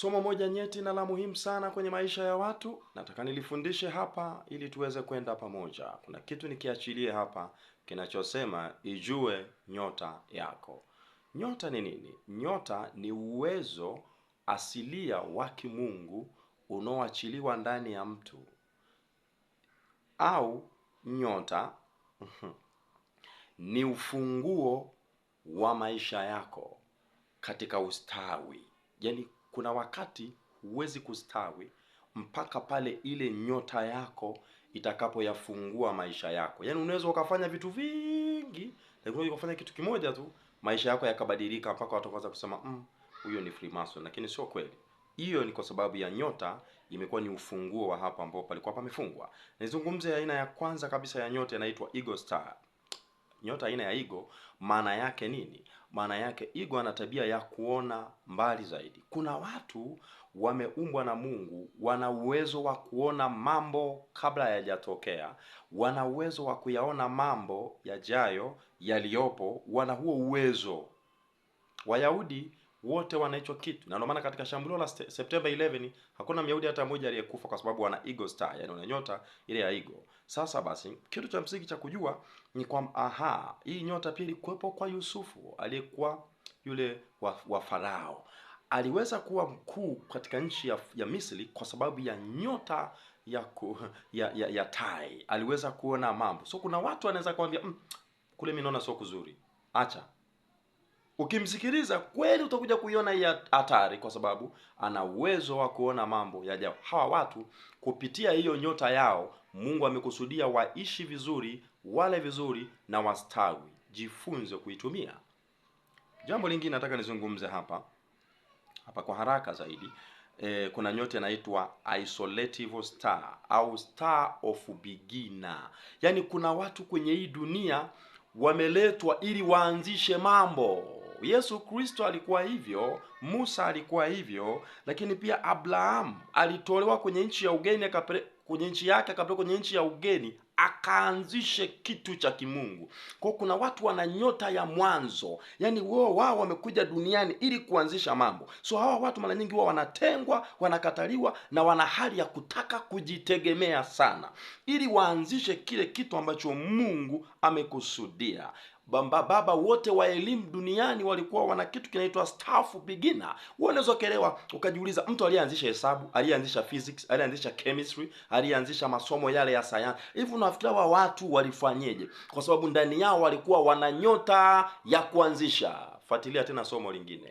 Somo moja nyeti na la muhimu sana kwenye maisha ya watu, nataka nilifundishe hapa ili tuweze kwenda pamoja. Kuna kitu nikiachilie hapa kinachosema ijue nyota yako. Nyota ni nini? Nyota ni uwezo asilia wa kimungu unaoachiliwa ndani ya mtu, au nyota ni ufunguo wa maisha yako katika ustawi. Yaani kuna wakati huwezi kustawi mpaka pale ile nyota yako itakapoyafungua maisha yako. Yaani unaweza ukafanya vitu vingi, lakini unaweza ukafanya kitu kimoja tu, maisha yako yakabadilika mpaka watu wakaanza kusema huyo ni Freemason, lakini sio kweli. Hiyo ni kwa sababu ya nyota imekuwa ni ufunguo wa hapo ambapo palikuwa pamefungwa. Nizungumze aina ya kwanza kabisa ya nyota inaitwa Eagle Star. Nyota aina ya Eagle maana yake nini? Maana yake Eagle ana tabia ya kuona mbali zaidi. Kuna watu wameumbwa na Mungu, wana uwezo wa kuona mambo kabla hayajatokea, wana uwezo wa kuyaona mambo yajayo, yaliyopo, wana huo uwezo. Wayahudi wote wana hicho kitu, na ndio maana katika shambulio la September 11 hakuna Myahudi hata mmoja aliyekufa, kwa sababu wana Eagle Star, yani wana nyota ile ya Eagle. Sasa basi, kitu cha msingi cha kujua ni kwamba hii nyota pia ilikuwepo kwa Yusufu aliyekuwa yule wa Farao. Aliweza kuwa mkuu katika nchi ya Misri kwa sababu ya nyota ya tai. Aliweza kuona mambo. So kuna watu wanaweza kuambia kule mimi naona sio kuzuri, acha. Ukimsikiliza kweli utakuja kuiona hii hatari, kwa sababu ana uwezo wa kuona mambo yajayo. Hawa watu kupitia hiyo nyota yao, Mungu amekusudia waishi vizuri, wale vizuri na wastawi. Jifunze kuitumia. Jambo lingine nataka nizungumze hapa kwa haraka zaidi. Kuna nyota inaitwa Isolative Star au Star of Beginner. Yaani kuna watu kwenye hii dunia wameletwa ili waanzishe mambo. Yesu Kristo alikuwa hivyo, Musa alikuwa hivyo, lakini pia Abraham alitolewa kwenye nchi ya ugeni, kwenye nchi yake akapelekwa kwenye nchi ya ugeni akaanzishe kitu cha kimungu. Kwa kuna watu wana nyota ya mwanzo, yaani wao wamekuja duniani ili kuanzisha mambo. So hawa watu mara nyingi wao wanatengwa, wanakataliwa na wana hali ya kutaka kujitegemea sana ili waanzishe kile kitu ambacho Mungu amekusudia. Baba wote wa elimu duniani walikuwa wana kitu kinaitwa staff beginner. Wewe unaweza kuelewa ukajiuliza, mtu aliyeanzisha hesabu, aliyeanzisha physics, aliyeanzisha chemistry, aliyeanzisha masomo yale ya sayansi, hivi unafikiria wa watu walifanyeje? Kwa sababu ndani yao walikuwa wana nyota ya kuanzisha. Fuatilia tena somo lingine.